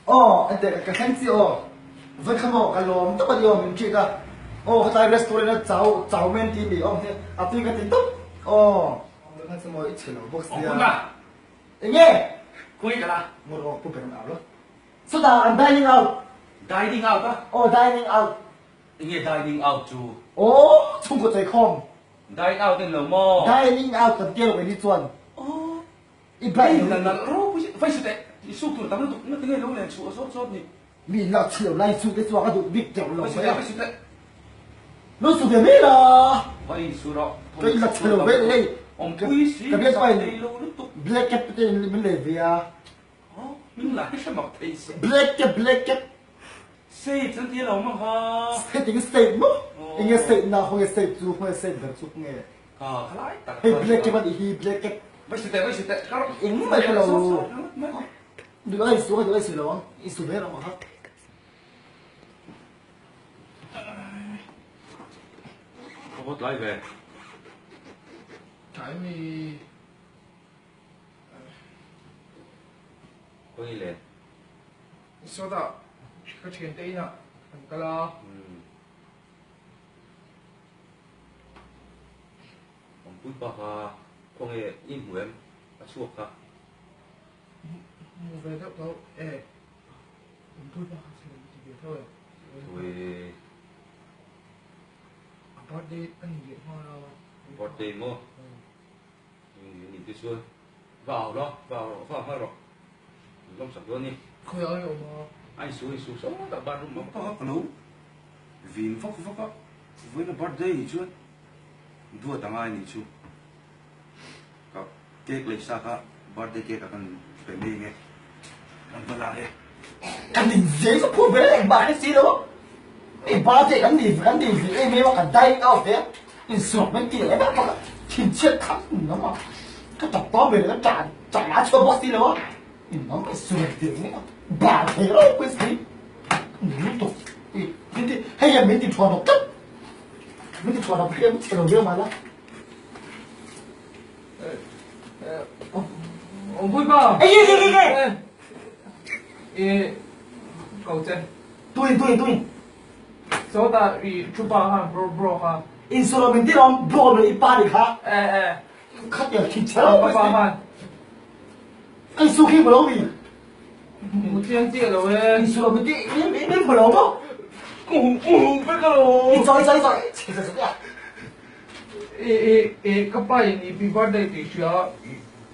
Aw enteh ka thleng chi aw. Vawi kha maw ka lawm tawp a ni aw min treat a. Aw hetlai restaurant a chau chau men tih mi awm hi a tui ka ti tawp aw. Tunah chu maw i chhe lo bawk sia. Enge? Khawi ka la. Ngawt aw pu ber an au lo. Chutah an dining out. Dining out a? Aw dining out. Enge dining out chu? Aw chhungkaw chaikhawm. Dine out en lo maw? Dining out kan tia lo kei ni chuan. Aw. I blind lo nalh ropui si. Vai sute i suk tur tam lutuk na tinge lo len chhuah zawt zawt ni. Mi in lak chhi lo lai chu te chuan ka duh bik teuh lo mai a. Vai sute vai sute. Lo su ve mai la. Vai in su rawh. Ka in lak chhi lo ve hei. Awmpui si ka biak pa in lo lutuk. Black cap te min lei ve a. Aw min la hi hre mak thei si. Black cap black cap. State an ti lo mang ha. Heting state maw? Enge state na khawnge state chu khawnge state ber chu khawnge. Ka khalai tak. Hei black cap anih hi black cap. Vai su teh vai su teh. Eng mai hre lo. Duh ai su duh ai su lo ang. I su ve rawh ha. Ka hot lai ve. Tlai mi. Khawnge le? Sawtah ka thiante inah kan kal a. Awmpui pa kha khawnge i hmu em? A chhuak kha. Hmu ve deuh tho e. Awmpui pa kha chhe lo ti ve tho e. Ui. A birthday a ni leh nghal a. Birthday maw? Ni te chuan va au rawh, va au rawh, va au nghal rawh. Min lawm sak dawn ni. Khawi ai awm a? A insu, a insu sawtah bathroom ah ka ka lo vin vak vak a, vawiin a birthday ni chuan duat a ngai ni chu. Ka cake lei sa kha birthday cake ah kan pe mai ange, kan va la e. Kan in zeng chu phur ber engmah hre si lo a, mi birthday kan ni kan ni ve em em a, kan dining out ve a. Insuak min ti leh vak vak a, thinchhiat kha in awm a, ka tap tawm ve leh ka ṭah la chhuak bawk si lo a, in awm ka suak deuh mek a, bar thei ropui si, ka ni lutuk i min ti hei hian min ti thuan awk tlat, min ti thuan awk hian chhe lo viau mah la. Awmpui pa! Ei ei ei ei! I ko che. Tuin tuin tuin. Sawtah i thu pa khan bro bro kha. Insulo min ti lawm bro lo i pa ni kha. Eh eh. Kha tiang thin chhe lo Ka pa khan. Kai su khi lo mi. Mu chiang chiah lo e. Insulo min ti min min min lo mo. Ku ku pe ka lo. I choi choi choi. Chhe chhe chhe. E e e ka pa in i pi birthday tih hria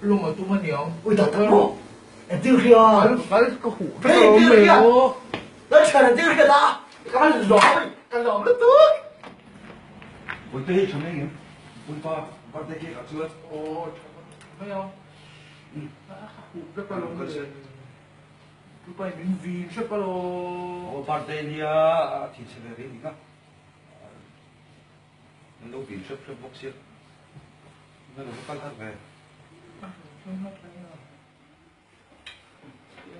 lawm a tum aniang. Ui tak tak maw. Entir hria. Kal kal ka huh vek lo mai aw. Kan thian an tir hian a, ka van lawm a ni, ka lawm lutuk. Puite hi tha mai ngem? Puipa birthday cake ah chuan. Aw tha mai a, ka huh vek alawm le. Puipa in min vin hrep alawm. Aw birthday nia a thin chhe ve rih a ni kha. An lo vin hrep hrep bawk sia. Nge lo va kal har ve.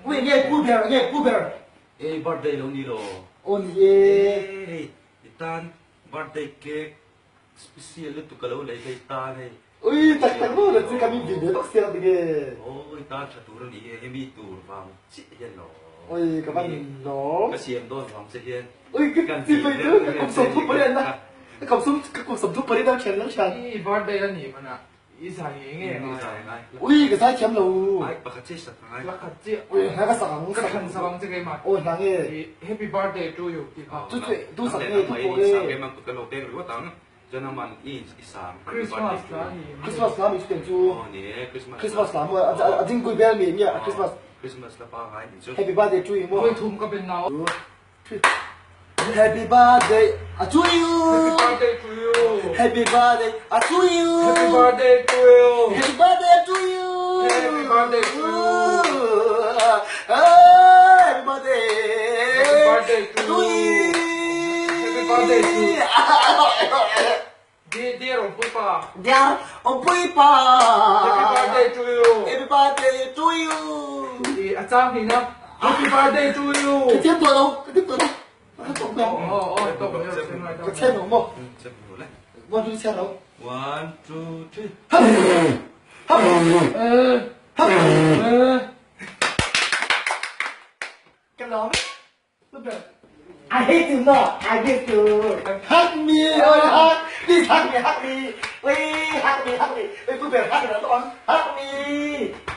Ui nge pu ber nge pu ber. Ei birthday lo ni lo. Aw ni e. Hei i tan birthday cake special lutuk ka lo lei hei tan hei. Ui tak tak maw na chu ka min vin ve bawk sia tinge. Aw i tan tha tur a ni e hemi tur vang chiah hian lo. Ui ka van lawm. Ka siam dawn vang che hian. Ui ka chi mai chu ka kum 38 na. Ka kum 38 na thian lang thian. I birthday a nih manah I zai nge nge ngai. Ui ka zai thiam lo. Ai pakhat chiah sak angai. Pakhat chiah. Ui hna ka sak ang. Ka thlan sak ang che keimah. Aw hna nge. Happy birthday to you tih kha. Chu chu tu sak nge tu pawh nge. Sang em ang ka lo pek ringawt ang. Chuan aman i i sang. Christmas hla ni. Christmas hla mi chutiang chu. Aw ni e Christmas. Christmas hla maw a ding bel mi nge Christmas. Christmas hla pangai ni chu. Happy birthday to you maw. Vawi thum ka ben nau. Happy birthday to you. Happy birthday to you. Happy birthday to you. Happy birthday to you. Happy birthday to you. Happy birthday to you. Happy birthday. Happy birthday to you. Happy birthday to you. Dear dear Awmpui pa. Dear Awmpui pa. Happy birthday to you. Happy birthday to you. I a chang hnih na. Happy birthday to you. Ka thiam tawh lo, ka thiam tawh lo. Ka tawk mai. Aw aw tawk mai. Ka thiam lo maw? Thiam lo le. One two thiam lo. One two three. Hap. Hap. Eh. Hap. Eh. Ka lawm e. Super. I hate you no, I hate you. Hug me, oi hug. Please hug me, hug me. Oi, hug me, hug me. Oi, pu ber hug na to ang. Hug me.